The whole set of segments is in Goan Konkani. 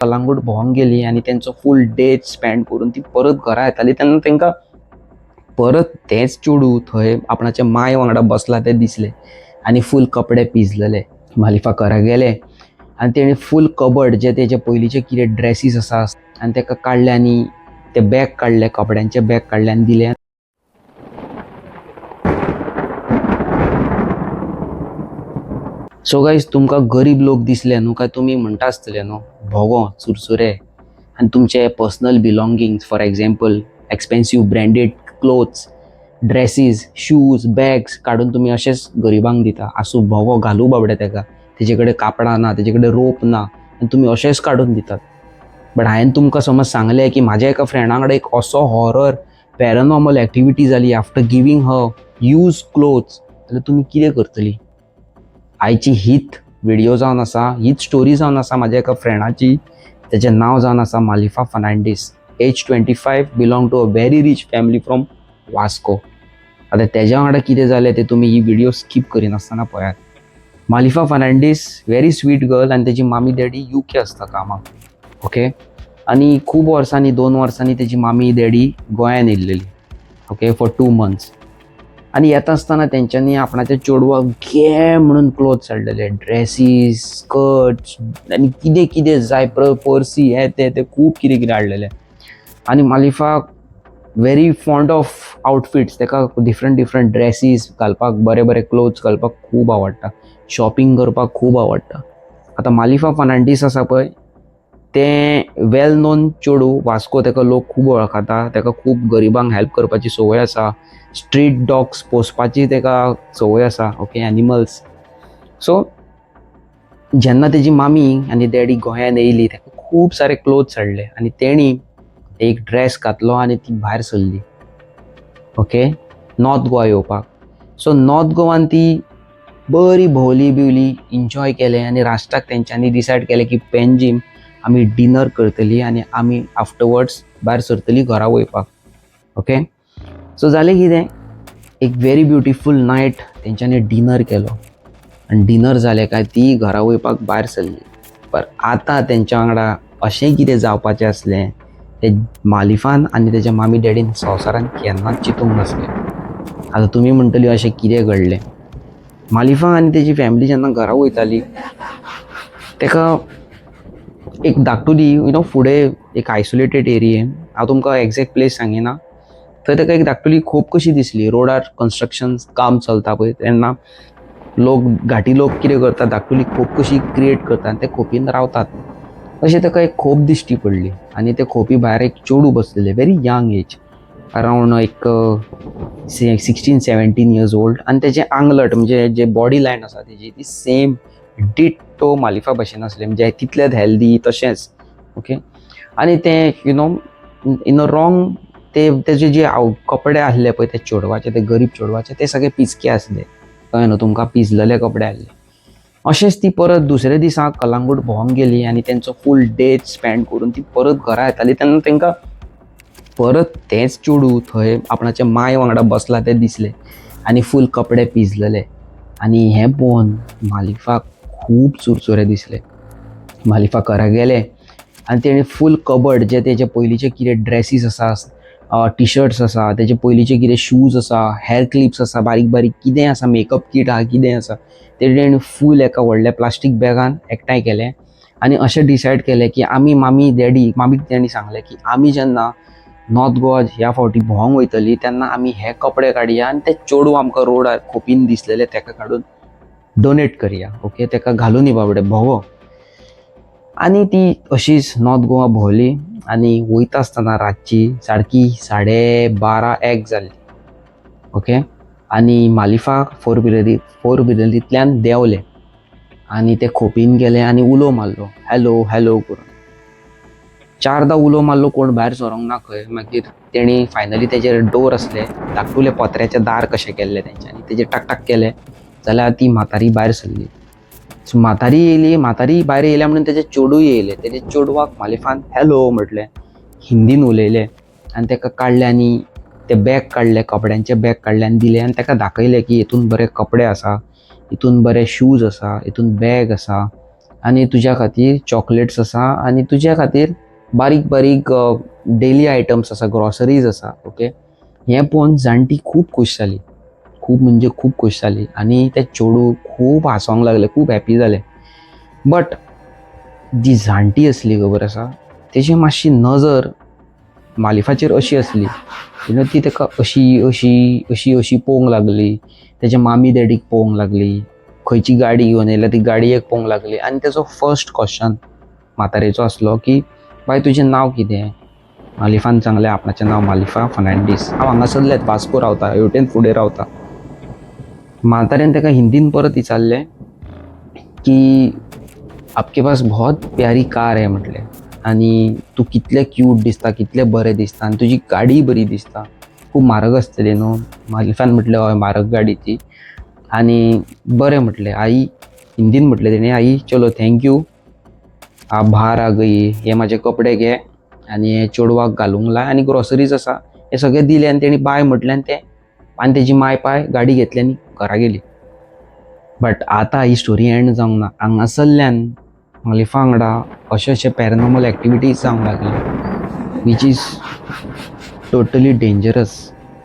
कलांगूट भोंवंक गेली आनी तेंचो फूल डे स्पेंड करून ती परत घरा येताली तेन्ना तांकां परत तेंच चेडूं थंय आपणाच्या माय वांगडा बसलां तें दिसलें आनी फूल कपडे पिजलेले. मालिफा घरा गेलें आनी तेणें फूल कबड जे तेजे पयलींचे कितें ड्रेसीस आसा आनी ताका काडले आनी ते बॅग काडले, कपड्यांचे बॅग काडले आनी दिले. सो गायज, तुमकां गरीब लोक दिसले न्हू काय तुमी म्हणटा आसतले न्हू भोगो चुरचुरे आनी तुमचे personal belongings, for example expensive branded clothes, dresses, shoes, bags काडून तुमी अशेच गरिबांक दिता. आसूं भोगो घालूं बाबडे तेका, तेजे कडेन कापडां ना, तेजे कडेन रोप ना आनी तुमी अशेंच काडून दितात. बट हांवें तुमकां समज सांगलें की म्हाज्या एका फ्रेंडा कडेन एक असो हॉरर पॅरानॉर्मल एक्टिविटी जाली after giving her used clothes, जाल्यार तुमी कितें करतली? आयची हीत विडियो जावन आसा, हीच स्टोरी जावन आसा म्हाज्या एका फ्रेंडाची. तेजें नांव जावन आसा Malifa Fernandes, age 25, belong to a very rich family from Vasco. आतां तेज्या वांगडा कितें जालें तें तुमी ही विडियो स्कीप करिनासतना पळयात. मालिफा फर्नांडीस व्हेरी स्वीट गर्ल आनी तेजी मामी डॅडी UK आसता कामाक, ओके. आनी खूब वर्सांनी, 2 वर्सांनी तेजी मामी डॅडी गोंयान येयल्लेली, ओके, फॉर 2 मंथ्स. आनी येता आसतना तेंच्यांनी आपणाच्या चेडवाक घे म्हणून क्लोथ्स हाडलेले, ड्रेसीस, स्कर्ट्स आनी कितें कितें जाय, पर्सी, हें तें तें खूब कितें कितें हाडलेलें. आनी मालिफा व्हेरी फॉन्ड ऑफ आउटफिट्स, ताका डिफरंट डिफरंट ड्रेसीस घालपाक, बरे बरे क्लोथ्स घालपाक खूब आवडटा, शॉपिंग करपाक खूब आवडटा. आतां मालिफा फर्नांडीस आसा पळय तें वेल नोन चेडूं वास्को, ताका लोक खूब वळखता, ताका खूब गरिबांक हेल्प करपाची संवय आसा, स्ट्रीट डॉग्स पोसपाची ताका संवय आसा, ओके, एनिमल्स. सो जेन्ना तेजी मामी आनी डॅडी गोंयान येयली ताका खूब सारे क्लोथ्स हाडले आनी तेणी एक ड्रेस घातलो आनी ती भायर सरली, ओके, नॉर्थ गोवा येवपाक. सो नॉर्थ गोवान ती बरी भोंवली बिवली, एन्जॉय केलें आनी लास्टाक तेंच्यांनी डिसायड केलें की पेंजीम आमी डिनर करतली आनी आमी आफ्टरवर्ड्स भायर सरतली घरा वयपाक, ओके. सो जालें कितें, एक व्हेरी ब्युटिफूल नायट तेंच्यांनी डिनर केलो आनी डिनर जालें काय ती घरा वयपाक भायर सरली. पर आतां तेंच्या वांगडा अशें कितें जावपाचें आसलें तें मालिफान आनी तेज्या मामी डॅडीन संवसारान केन्नाच चिंतूंक नासलें. आतां तुमी म्हणटली अशें कितें घडलें. मालिफा आनी तेजी फॅमिली जेन्ना घरा वयताली तेका एक धाकटुली, you know, फुडें एक आयसोलेटेड एरियेन, हांव तुमकां एग्जॅक्ट प्लेस सांगिना, थंय ताका एक धाकटुली खोप कशी दिसली. रोडार कन्स्ट्रक्शन काम चलता पळय तेन्ना लोक, घाटी लोक कितें करतात, धाकटुली खोप कशी क्रिएट करतात आनी ते खोपीन रावतात. अशें ताका एक खोप दिश्टी पडली आनी ते खोपी भायर एक चेडूं बसलेलें, व्हेरी यंग एज, अरावंड एक 16-17 इयर्स ओल्ड. आनी तेजें आंगलट म्हणजे जे बॉडी लायन आसा तेजी ती सेम डिट्टो मालिफा भशेन आसलें, म्हणजे तितलेंच हेल्दी तशेंच, ओके. आनी तें you know in a wrong ते तेजे जे कपडे आसले पळय ते चेडवाचे, ते गरीब चेडवाचे, ते सगळे पिचके आसले, कळ्ळें न्हू तुमकां, पिजलेले कपडे आसले. अशेंच ती परत दुसरे दिसा कलांगूट भोंवंक गेली आनी तेंचो फूल डे स्पेंड करून ती परत घरा येताली तेन्ना तांकां परत तेंच चेडूं थंय आपणाच्या माय वांगडा बसलां तें दिसलें आनी फूल कपडे पिजलेले. आनी हें पळोवन मालिफाक खूब चुरचुरे दिसले. मालिफा घरा गेलें आनी तेणें फूल कबड जे तेजे पयलींचे कितें ड्रेसीस आसा, टिशर्ट्स आसा, तेजे पयलींचे कितें शूज आसा, हेर क्लिप्स आसा, बारीक बारीक कितें आसा, मेकअप किट आसा, कितें आसा, तेणें तेणें फूल एका व्हडल्या प्लास्टीक बॅगान एकठांय केलें आनी अशें डिसायड केलें की आमी मामी डॅडी, मामीक तेणी सांगलें की आमी जेन्ना नॉर्थ गोवा ह्या फावटी भोंवंक वयतली तेन्ना आमी हे कपडे काडया आनी ते चेडूं आमकां रोडार खोपीन दिसलेले तेका काडून डोनेट करया, ओके, तेका घालून बाबडे भोंवो. आनी ती अशीच नॉर्थ गोवा भोंवली आनी वयता आसतना रातची सारकी 12:30-1 जाल्ली, ओके. आनी मालिफा फोर व्हिलरींतल्यान देंवलें आनी ते खोपीन गेले आनी उलो मारलो, हॅलो हॅलो करून. 4दा उलो मारलो, कोण भायर सरोंक ना खंय. मागीर तेणी फायनली तेजेर डोर आसले, धाकटुले पत्र्याचें दार कशें केल्लें तेंच्यांनी, तेजेर टाक टाक केलें जाल्यार ती म्हातारी भायर सरली. सो म्हातारी येयली, म्हातारी भायर येयल्या म्हणून तेजें चेडूं येयलें. तेजे चेडवाक मालिफान हॅलो म्हटलें, हिंदीन उलयलें आनी ताका काडलें आनी ते बॅग काडलें, कपड्यांचें बॅग काडलें आनी दिलें आनी ताका दाखयलें की हितून बरे कपडे आसा, हितून बरे शूज आसा, हितून बॅग आसा, आनी तुज्या खातीर चॉकलेट्स आसा आनी तुज्या खातीर बारीक बारीक डेली आयटम्स आसा, ग्रॉसरीज आसा. ओके, हें पळोवन जाणटी खूब खूश जाली, खूब म्हणजे खूब खूश जाली आनी ते चेडूं खूब हांसोंक लागलें, खूब हॅपी जालें. बट जी जाणटी आसली, खबर आसा, तेजी मातशी नजर मालिफाचेर अशी आसली, you know ती ताका अशी अशी अशी अशी पळोवंक लागली, तेच्या मामी डॅडीक पळोवंक लागली, खंयची गाडी घेवन येयल्या ती गाडयेक पळोवंक लागली. आनी तेजो फर्स्ट क्वेश्चन म्हातारेचो आसलो की बाय, तुजें नांव कितें? मालिफान सांगलें आपणाचें नांव मालिफा फर्नांडीस, हांव हांगासरलेंच वास्को रावता, हेवटेन फुडें रावता. म्हातारेन ताका हिंदीन परत विचारलें की आपके पास बहुत प्यारी कार है म्हटलें, आनी तूं कितलें क्यूट दिसता, कितलें बरें दिसता आनी तुजी गाडीय बरी दिसता, खूब म्हारग आसतली न्हू? मालिफान म्हटलें हय, म्हारग गाडी ती. आनी बरें म्हटलें आई, हिंदीन म्हटलें तेणी, आई चलो, thank you, आप बाहर आ गई, हे म्हाजे कपडे घे आनी हे चेडवाक घालूंक लाय आनी ग्रॉसरीज आसा. हे सगळें दिलें आनी तेणी बाय म्हटलें आनी तें आनी तेजी माय पाय गाडी घेतली आनी घरा गेली. बट आतां ही स्टोरी एंड जावंक ना. हांगासरल्यान मालिफा वांगडा अशे अशे पॅरानॉर्मल एक्टिविटीज जावंक लागले, which is totally dangerous.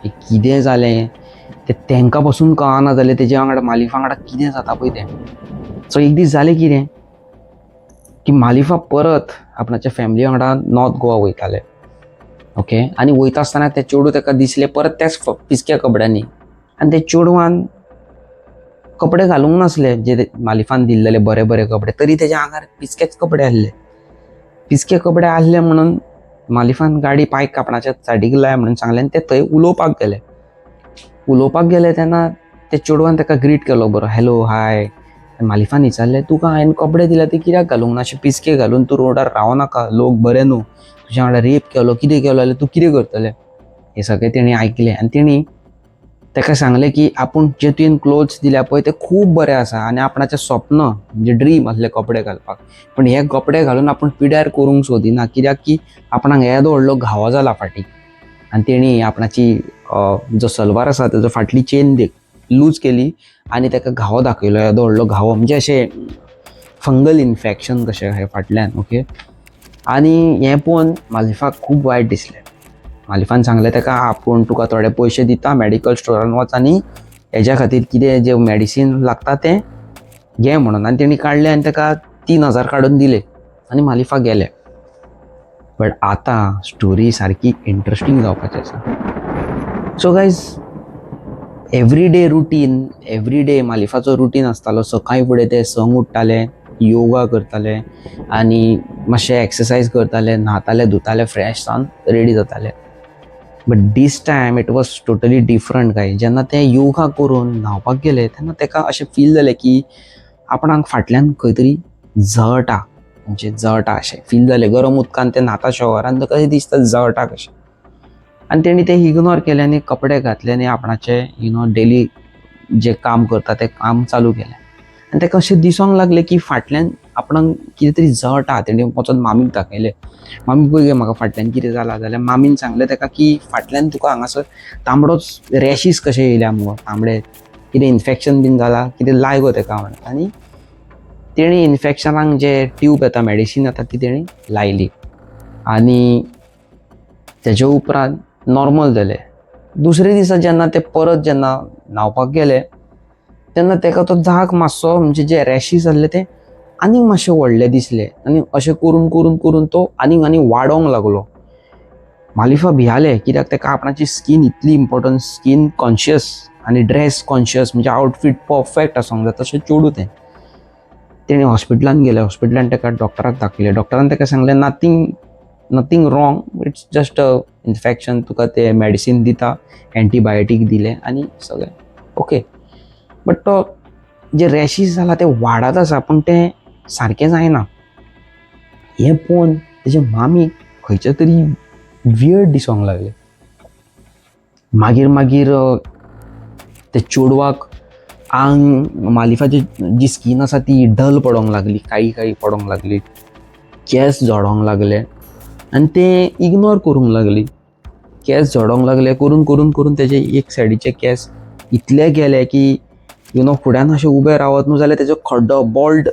कितें जालें तें तांकां पसून कळना जालें, तेज्या वांगडा, मालिफा वांगडा कितें जाता पळय तें. सो एक दीस जालें कितें की मालिफा परत आपणाच्या फॅमिली वांगडा नॉर्थ गोवा वयताले. ओके, आनी वयता आसतना ते चेडूं ताका दिसलें परत त्याच पिसक्या कपड्यांनी. आनी ते चेडवान कपडे घालूंक नासले जे ते मालिफान दिल्लेले बरे बरे कपडे, तरी तेज्या आंगार पिसकेच कपडे आसले. पिसके कपडे आसले म्हणून मालिफान गाडी पायक आपणाच्या सायडीक लाय म्हणून सांगलें आनी ते थंय उलोवपाक गेले. उलोवपाक गेले तेन्ना ते चेडवान ताका ग्रीट केलो बरो, हॅलो, हाय. मालिफान विचारलें, तुका हांवें कपडे दिल्या ते कित्याक घालूंक ना? अशे पिसके घालून तूं रोडार रावनाका, लोक बरे न्हू. तुज्या वांगडा रेप केलो, कितें केलो जाल्यार तूं कितें करतलें? हें सगळें तेणी आयकलें आनी तेणी ताका सांगलें की आपूण जे तुवें क्लोथ्स दिल्या पळय ते खूब बरे आसा आनी आपणाचें स्वप्न म्हणजे ड्रीम आसलें कपडे घालपाक, पण हे कपडे घालून आपूण पिड्यार करूंक सोदिना, कित्याक की आपणाक येदो व्हडलो घावो जाला फाटीं. आनी तेणी आपणाची जो सलवार आसा तेजो फाटली चेन लूज केली आनी ताका घावो दाखयलो, येदो व्हडलो घावो, म्हणजे अशें फंगल इन्फेक्शन कशें हे फाटल्यान. ओके, आनी हें पळोवन मालिफाक खूब वायट दिसलें. मालिफान सांगलें ताका, आपूण तुका थोडे पयशे दिता, मॅडिकल स्टोरान वच आनी हेज्या खातीर कितें जें मॅडिसीन लागता तें घे म्हणून. आनी तेणी काडलें आनी ताका 3000 काडून दिले आनी मालिफा गेले. बट आतां स्टोरी सारकी इंट्रस्टींग जावपाची आसा. So guys, everyday routine, everyday मालिफाचो routine आसतालो, सकाळीं फुडें ते 6क उठ्ठाले, योगा करताले आनी मातशें एक्सरसायज करताले, न्हाताले धुताले, फ्रेश जावन रेडी जाताले. But this time it was totally different काय. जेन्ना ते योगा करून न्हांवपाक गेले तेन्ना ताका अशें फील जालें की आपणाक फाटल्यान खंय तरी जळटा, म्हणजे जळटा अशें फील जालें. गरम उदकान ते न्हाता शॉवरान, ताका अशें दिसता जळटा कशें. आनी तेणी तें इग्नोर केलें आनी कपडे घातले आनी आपणाचे you know daily जें काम करता तें काम चालू केलें. आनी ताका अशें दिसोंक लागलें की फाटल्यान आपणाक कितें तरी जळटा. तेणी वचोन मामीक दाखयलें, मामी, पळय गे, म्हाका फाटल्यान कितें जालां. जाल्यार मामीन सांगलें ताका की फाटल्यान तुका हांगासर तांबडोच रॅशीस कशे येयल्या मुगो, तांबडे, कितें इन्फेक्शन बीन जालां कितें, लाय गो ताका म्हणून. आनी तेणी इन्फेक्शनाक जे ट्यूब येता, मेडिसीन येता, ती तेणी लायली आनी तेजे उपरांत नॉर्मल जालें. दुसरे दिसा जेन्ना ते परत जेन्ना न्हांवपाक गेले तेन्ना ताका तो दाग मातसो, म्हणजे जे रॅशीस आसले ते आनीक मातशे व्हडले दिसले आनी अशें करून करून करून तो आनीक आनी वाडोंक लागलो. मालिफा भियाले, कित्याक ताका आपणाची स्कीन इतली इम्पॉर्टंट, स्कीन कॉन्शियस आनी ड्रेस कॉन्शियस, म्हणजे आउटफीट परफेक्ट आसूंक जाय तशें चेडूं तें. तेणें हॉस्पिटलान गेलें. हॉस्पिटलान ताका डॉक्टराक दाखयलें. डॉक्टरान ताका सांगलें, nothing, nothing wrong, it's just a infection, तुका ते मेडिसीन दिता. एंटीबायोटीक दिलें आनी सगळें ओके. बट तो जे रॅशीस जाला ते वाडत आसा, पूण तें सारकें जायना. हें पळोवन तेजे मामीक खंयच्या तरी वियर्ड दिसोंक लागलें. मागीर मागीर ते चेडवाक आंग, मालिफाची जी स्कीन आसा ती डल पडोंक लागली, काळी काळी पडोंक लागली, केंस झडोंक लागले आनी ते इग्नोर करूंक लागली. केंस झडोंक लागले, करून करून करून तेजे एक सायडीचे केंस इतले गेले की you know फुड्यान अशें उबें रावत न्हू जाल्यार तेजो खड्डो, बॉल्ड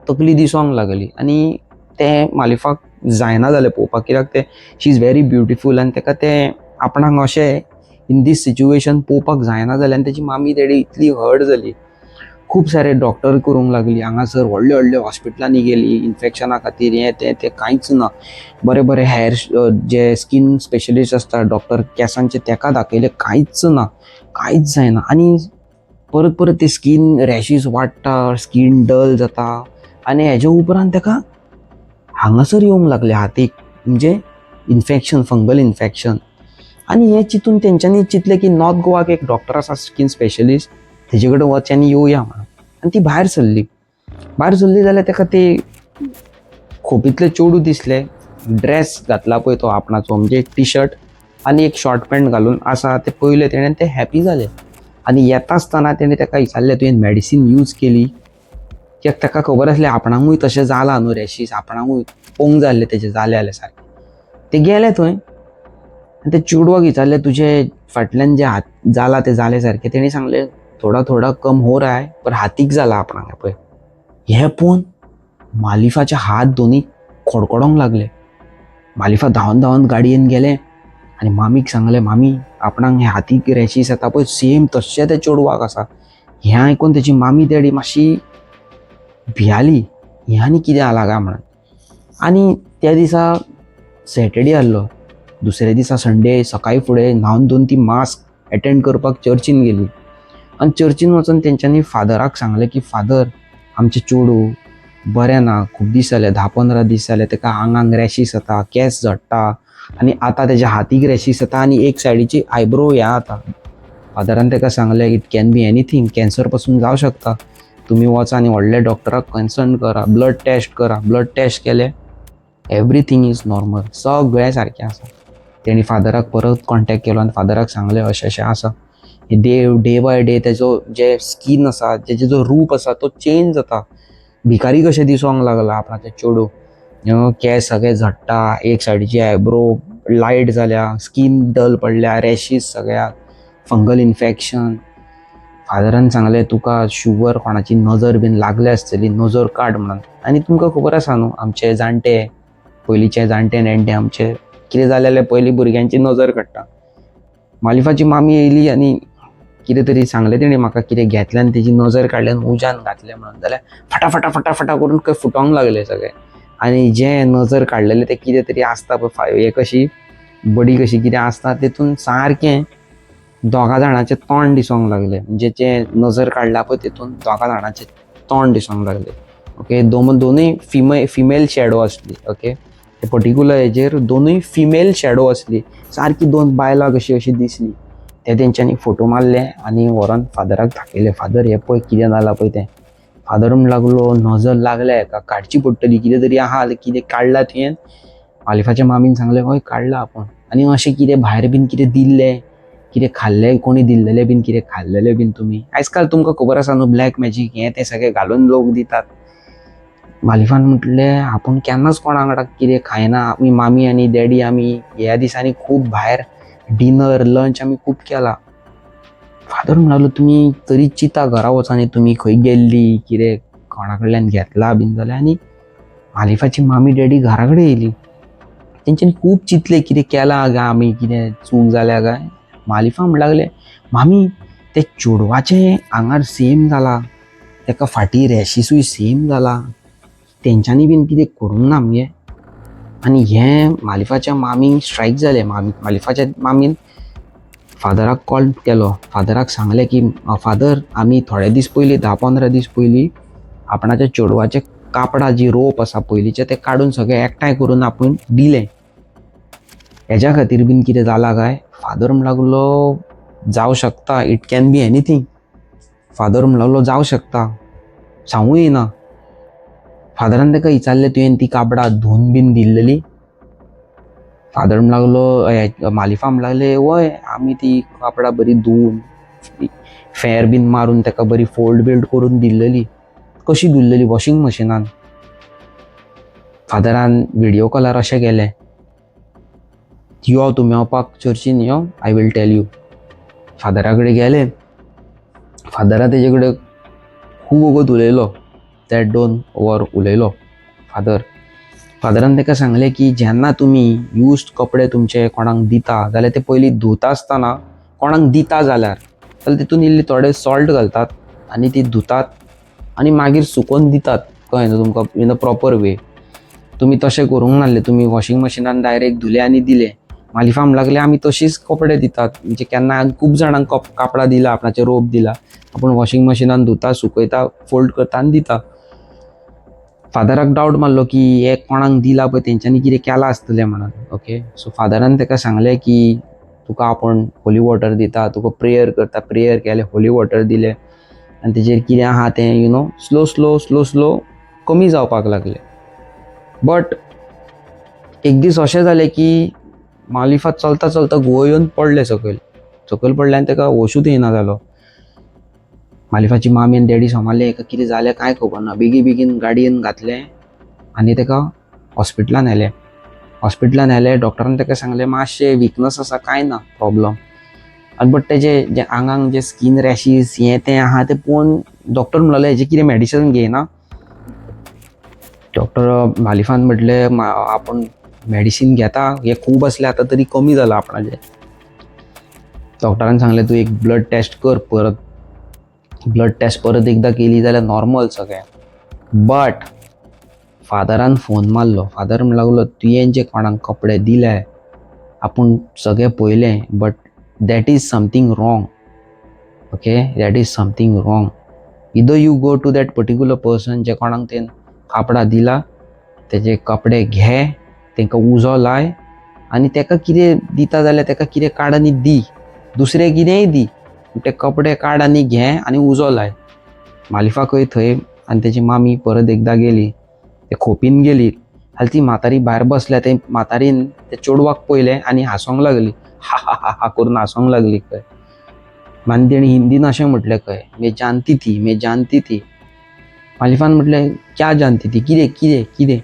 तकली दिसोंक लागली आनी तें मालिफाक जायना जालें पळोवपाक, कित्याक तें she is very beautiful आनी ताका तें आपणाक अशें इन दीस सिच्युएशन पळोवपाक जायना जालें. आनी तेजी मामी डॅडी इतली हर्ट जाली, खूब सारे डॉक्टर करूंक लागली, हांगासर व्हडले व्हडले हॉस्पिटलांनी गेली इन्फेक्शना खातीर, हें तें तें कांयच ना. बरे बरे हेअर जे स्कीन स्पेशलिस्ट आसता डॉक्टर केंसांचे तेका दाखयलें, कांयच ना, कांयच जायना. आनी परत परत ते स्कीन रॅशीस वाडटा, स्कीन डल जाता. आनी हेजे उपरांत तेका हांगासर येवंक लागले हातीक, म्हणजे इन्फेक्शन, फंगल इन्फेक्शन. आनी हें चिंतून तेंच्यांनी चिंतलें की नॉर्थ गोवाक एक डॉक्टर आसा स्कीन स्पेशलिस्ट, तेजे कडेन वच आनी येवया म्हणून. आनी ती भायर सरली. भायर सरली जाल्यार तेका ते खोपींतले चेडूं दिसलें, ड्रेस घातला पळय तो आपणाचो, म्हणजे एक टी शर्ट आनी एक शॉर्ट पॅन्ट घालून आसा तें पळयलें तेणें, तें हॅपी जालें. आनी येता आसतना तेणें तेका विचारलें, तुवें मेडिसीन यूज केली? कित्याक ताका खबर आसलें आपणाकूय तशें जालां न्हू रॅशीस, आपणाकूय पोंग जाल्लें तेजें जालें जाल्यार सारकें. तें गेलें थंय आनी ते चेडवाक विचारलें, तुजे फाटल्यान जे हात जाला तें जालें सारकें? तेणी सांगलें, थोडा थोडा कम हो रहा है, पर हातीक जाला आपणाक पळय. हें पळोवन मालिफाचे हात दोनी खडखडोंक लागले. मालिफा धांवन धांवन गाडयेन गेलें आनी मामीक सांगलें, मामी, आपणाक हे हातीक रॅशीस येता पळय, सेम तशें त्या चेडवाक आसा. हें आयकून तेजी मामी डॅडी मातशी भियाली, हें आनी कितें जालां काय म्हणून. आनी त्या दिसा सॅटर्डे आसलो, दुसऱ्या दिसा संडे सकाळी फुडें न्हावन धुवन ती मास एटेंड करपाक चर्चीन गेली. आनी चर्चीन वचून तेंच्यांनी फादराक सांगलें की फादर, आमचें चेडूं बरें ना, खूब दीस जाले, 10-15 दीस जाले, ताका आंगांक रॅशीस जाता, केंस झडटा आनी आतां तेज्या हातीक रॅशीस जाता आनी एक सायडीची आयब्रो हें जाता. फादरान ताका सांगलें, it can be anything, cancer पसून जावं शकता, तुमी वचा आनी व्हडल्या डॉक्टराक कन्सल्ट करा, ब्लड टेस्ट करा. ब्लड टेस्ट केले, everything is normal, सगळें सारकें आसा. तेणी फादराक परत कॉन्टेक्ट केलो आनी फादराक सांगलें, अशें अशें आसा. डे डे बाय डे तेजो जे स्कीन आसा, तेजो जो रूप आसा तो चेंज जाता, भिकारी कशें दिसोंक लागला आपणाचें चेडूं, केंस सगळे झडटा, एक सायडीची आयब्रो लायट जाल्या, स्कीन डल पडल्या, रॅशीस सगळ्याक, फंगल इन्फेक्शन. फादरान सांगलें, तुका शुवर कोणाची नजर बीन लागल्या आसतली, नजर काड म्हणून. आनी तुमकां खबर आसा न्हू, आमचे जाणटे, पयलींचे जाणटे नेणटे आमचे कितें जालें जाल्यार पयलीं भुरग्यांची नजर काडटा. मालिफाची मामी येयली आनी कितें तरी सांगलें तेणी म्हाका, कितें घेतलें आनी तेजी नजर काडली आनी उज्यान घातलें म्हणून, जाल्यार फटा फटा फटा फटा करून खंय फुटोंक लागलें सगळें. आनी जें नजर काडलेलें तें कितें तरी आसता पळय, हें कशी बडी कशी कितें आसता, तेतून सारकें दोगा जाणांचें तोंड दिसोंक लागलें. म्हणजे जें नजर काडला पळय तेतून दोगा जाणांचें तोंड दिसोंक लागलें. ओके, दोनूय फिमेल शॅडो आसली. ओके, ते पर्टिक्युलर हेजेर दोनूय फिमेल शॅडो आसली, सारकी दोन बायलां कशी अशी दिसली. ते तेंच्यांनी फोटो मारले आनी व्हरोन फादराक दाखयले, फादर हें पळय कितें जालां पळय तें. फादर म्हणूंक लागलो, नजर लागल्या हेका, काडची पडटली, कितें तरी आहा, कितें काडलां तुवें? मालिफाच्या मामीन सांगलें, हय काडलां आपूण. आनी अशें कितें भायर बीन कितें दिल्लें, कितें खाल्लें, कोणी दिल्लेलें बीन कितें खाल्लेलें बीन तुमी? आयज काल तुमकां खबर आसा न्हू, ब्लॅक मॅजीक हें तें सगळें घालून लोक दितात. मालिफान म्हटलें, आपूण केन्नाच कोणा वांगडा कितें खायना, आमी मामी आनी डॅडी आमी ह्या दिसांनी खूब भायर डिनर लंच आमी खूब केला. फादर म्हणूंक लागलो, तुमी तरी चिंता घरा वचा आनी तुमी खंय गेल्ली, कितें कोणा कडल्यान घेतला बीन जाल्यार. आनी मालिफाची मामी डॅडी घरा कडेन येयली, तेंच्यांनी खूब चिंतलें, कितें केलां काय आमी, कितें चूक जाल्या काय. मालिफा म्हणूंक लागलें, मामी, ते चेडवाचें आंगार सेम जाला, तेका फाटीं रॅशिसूय सेम जाला, तेंच्यांनी बीन कितें करूंक ना मगे? आनी हें मालिफाच्या मामीक स्ट्रायक जालें. मामी, मालिफाच्या मामीन फादराक कॉल केलो, फादराक सांगलें की फादर, आमी थोडे दीस पयलीं, 10-15 दीस पयलीं आपणाच्या चेडवाचे कापडां जी रोप आसा पयलींचें तें काडून सगळें एकठांय करून आपूण दिलें, हेज्या खातीर बीन कितें जालां काय? फादर म्हणूंक लागलो, जावं शकता, it can be anything. Father म्हणूंक लागलो, जावं शकता, सांगूं येना. फादरान ताका विचारलें, तुवें ती कापडां धुवन बीन दिल्लेली? फादर म्हणूंक लागलो, मालिफा म्हणूंक लागले, वय, आमी ती कापडां बरी धुवन फेर बीन मारून ताका बरी फोल्ड बिल्ड करून दिल्लेली. कशी धुल्लेली? वॉशिंग मशिनान. फादरान विडियो कॉलार अशें केलें, यो तूं मेवपाक चर्चीन यो, I will tell you. फादरा कडेन गेले, फादरा तेजे कडेन खूब वगत उलयलो. देड दोन वर उलयलो फादर. फादरान ताका सांगलें की जेन्ना तुमी यूज्ड कपडे तुमचे कोणाक दिता जाल्यार ते पयलीं धुता आसतना, कोणाक दिता जाल्यार तितून इल्ले थोडे सॉल्ट घालतात आनी ती धुतात आनी मागीर सुकोवन दितात. कळ्ळें न्हू तुमकां? In a proper way. तुमी तशें करूंक नासले, तुमी वॉशिंग मशिनान डायरेक्ट धुले आनी दिले. मालिफा म्हणूंक लागले, आमी तशीच कपडे दितात, म्हणजे केन्ना खूब जाणांक कापडां दिला, आपणाचे रोप दिला, आपूण वॉशिंग मशिनान धुता, सुकयता, फोल्ड करता आनी दिता. फादराक डावट मारलो की हे कोणाक दिला पळय तेंच्यांनी कितें केलां आसतलें म्हणून. ओके, सो फादरान ताका सांगलें की तुका आपूण होली वॉटर दिता, तुका प्रेयर करता. प्रेयर केलें, होली वॉटर दिलें आनी तेजेर कितें आहा तें slow slow slow slow कमी जावपाक लागलें. बट एक दीस अशें जालें की मालिफा चलता चलता घुंवळ येवन पडलें सकयल. सकयल पडलें आनी ताका होशूच येयना जालो. मालिफाची मामी आनी डॅडी सांबाळ्ळे, हेका कितें जालें कांय खबर ना. बेगी बेगीन गाडयेन घातलें आनी ताका हॉस्पिटलान व्हेलें. हॉस्पिटलान व्हेलें, डॉक्टरान ताका सांगलें मातशें विकनस आसा, कांय ना प्रॉब्लम. आनी बट तेजे जे आंगांक जे स्कीन रॅशीस हें तें आहा तें पळोवन डॉक्टर म्हणलें हेजें कितें मॅडिसन घेयना. डॉक्टर मालिफान म्हटलें आपूण मॅडिसीन घेता, हें खूब आसलें, आतां तरी कमी जालां आपणाचें. डॉक्टरान सांगलें तूं एक ब्लड टेस्ट कर परत. ब्लड टेस्ट परत एकदां केली जाल्यार नॉर्मल सगळें. बट फादरान फोन मारलो. फादर म्हणूंक लागलो तुवें जे कोणाक कपडे दिले आपूण सगळें पळयलें, but that is something wrong. Okay, that is something wrong. Either you go to that particular person जे कोणाक तें कापडां दिला, तेजे कपडे घे, तांकां उजो लाय आनी ताका कितें दिता जाल्यार ताका कितें काड आनी दी, दुसरें कितेंय दी, ते कपडे काड आनी घे आनी उजो लाय. मालिफा खंय थंय आनी तेजी मामी परत एकदां गेली, ते खोपीन गेली. जाल्यार ती म्हातारी भायर बसल्या. ते म्हातारीन त्या चेडवाक पळयलें आनी हांसोंक लागली, हा हा हा हा करून हांसोंक लागली खंय. आनी तेणी हिंदीन अशें म्हटलें खंय, मैं जानती थी, मैं जानती थी. मालिफान म्हटलें क्या जानती थी, कितें कितें कितें?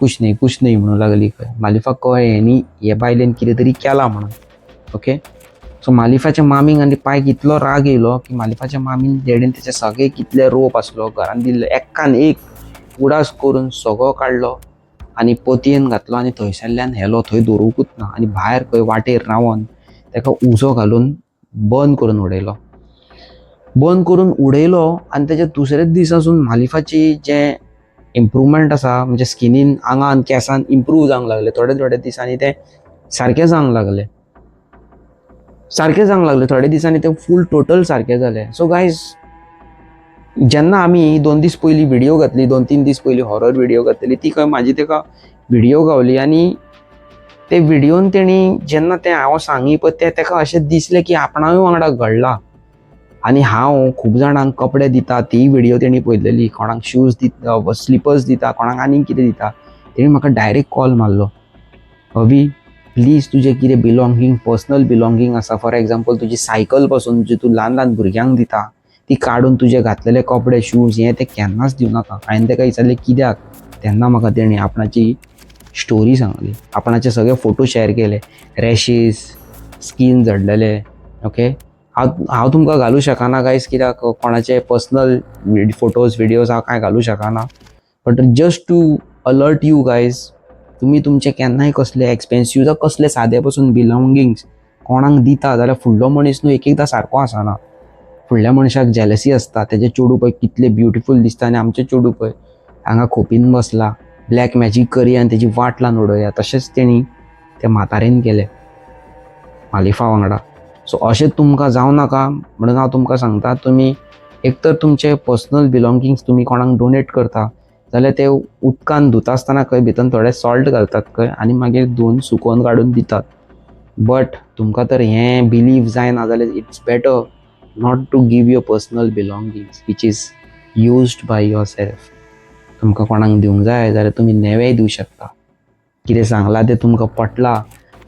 कुछ नहीं, कुछ नहीं म्हणूंक लागली खंय. मालिफाक कळ्ळें न्ही हे बायलेन कितें तरी केलां म्हणून. ओके, सो मालिफाच्या मामीक आनी पायक इतलो राग येयलो की मालिफाच्या मामीन डॅडीन तेचे सगळे कितले रोप आसलो घरान दिल्लो एक्कान एक उडास करून सगळो काडलो आनी पोतयेन घातलो आनी थंयसरल्यान व्हेलो. थंय दवरुंकूच ना आनी भायर खंय वाटेर रावन ताका उजो घालून बंद करून उडयलो. बंद करून उडयलो आनी तेच्या दुसऱ्याच दिसासून मालिफाची जें इम्प्रूवमेंट आसा, म्हणजे स्किनीन, आंगान, केंसान इम्प्रूव जावंक लागलें. थोडे थोडे दिसांनी तें सारकें जावंक लागलें, सारकें जावंक लागलें. थोडे दिसांनी तें फूल टोटल सारकें जालें. सो गायज, जेन्ना आमी 2 दीस पयलीं व्हिडियो घातली, 2-3 दीस पयलीं हॉरर व्हिडियो घातलेली, ती खंय म्हाजी ताका व्हिडियो गावली आनी ते व्हिडियोन तेणी जेन्ना तें हांव सांगी पळय तें ताका अशें दिसलें की आपणाय वांगडा घडलां. आनी हांव खूब जाणांक कपडे दिता ती व्हिडियो तेणी पळयलेली, कोणाक शूज दिता, स्लिपर्स दिता, कोणाक आनीक कितें दिता. तेणी म्हाका डायरेक्ट कॉल मारलो, अवी प्लीज तुजें कितें बिलोंगींग, पर्सनल बिलोंगींग आसा, फॉर एग्जाम्पल तुजी सायकल पासून जी तूं ल्हान ल्हान भुरग्यांक दिता ती काडून तुजे घातलेले कपडे, शूज हें तें केन्नाच दिवं नाका. हांवें ताका विचारलें कित्याक, तेन्ना म्हाका तेणी आपणाची स्टोरी सांगली, आपणाचे सगळे फोटो शेअर केले, रॅशीस, स्कीन झडलेले. ओके, हांव तुमकां घालूं शकना गायज, कित्याक कोणाचे पर्सनल फोटोज व्हिडियोज हांव कांय घालूं शकना, but just to alert you guys, तुमी तुमचे केन्नाय कसले एक्सपेन्सीव जावं कसले सादे पसून बिलोंगींग्स कोणाक दिता जाल्यार फुडलो मनीस न्हू एक एकदां सारको आसना. फुडल्या मनशाक जेलसी आसता, तेजें चेडूं पळय कितलें ब्युटिफूल दिसता आनी आमचें चेडूं पळय हांगा खोपीन बसला, ब्लॅक मॅजीक करया आनी तेजी वाट लावन उडोवया. तशेंच तेणी त्या म्हातारेन केलें मालिफा वांगडा. सो अशें तुमकां जावं नाका म्हणून हांव तुमकां सांगता, तुमी एक तर तुमचे पर्सनल बिलोंगींग्स तुमी कोणाक डोनेट करता जाल्यार ते उदकान धुता आसतना खंय भितर थोडे सॉल्ट घालतात खंय आनी मागीर धुवन सुकोवन काडून दितात. बट तुमकां तर हें बिलीव जायना जाल्यार it's better not to give your personal belongings which is used by yourself. तुमकां कोणाक दिवंक जाय जाल्यार तुमी नेवेय दिवं शकता. कितें सांगलां तें तुमकां पटलां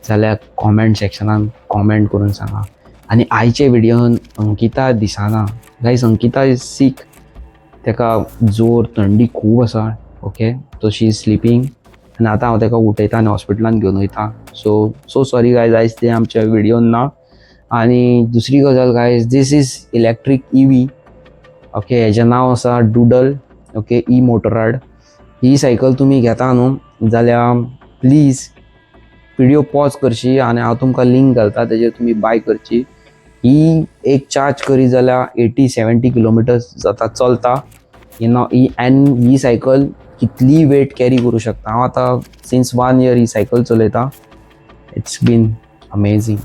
जाल्यार कॉमेंट सेक्शनान कॉमेंट करून सांगा. आनी आयचे व्हिडियोन अंकिता दिसना गायज, अंकिता is सीक, ताका जोर थंडी खूब आसा. Okay, so she is sleeping आनी आतां हांव ताका उठयता आनी हॉस्पिटलान घेवन वयता. सो सो सॉरी गायज, आयज तें आमच्या व्हिडियोन ना. आनी दुसरी गजाल guys, this is electric EV. Okay, हेजें नांव आसा डुडल. ओके, ई मोटोराड ही सायकल तुमी घेता न्हू जाल्यार प्लीज व्हिडिओ पॉज करची आनी हांव तुमकां लिंक घालता, तेजेर तुमी बाय करची. ही एक चार्ज करी जाल्यार 80-70 किलोमिटर्स जाता, चलता you know he. And he cycle कितलीय वेट कॅरी करूं शकता. हांव आतां सिन्स वन इयर ही सायकल चलयता. It's been amazing.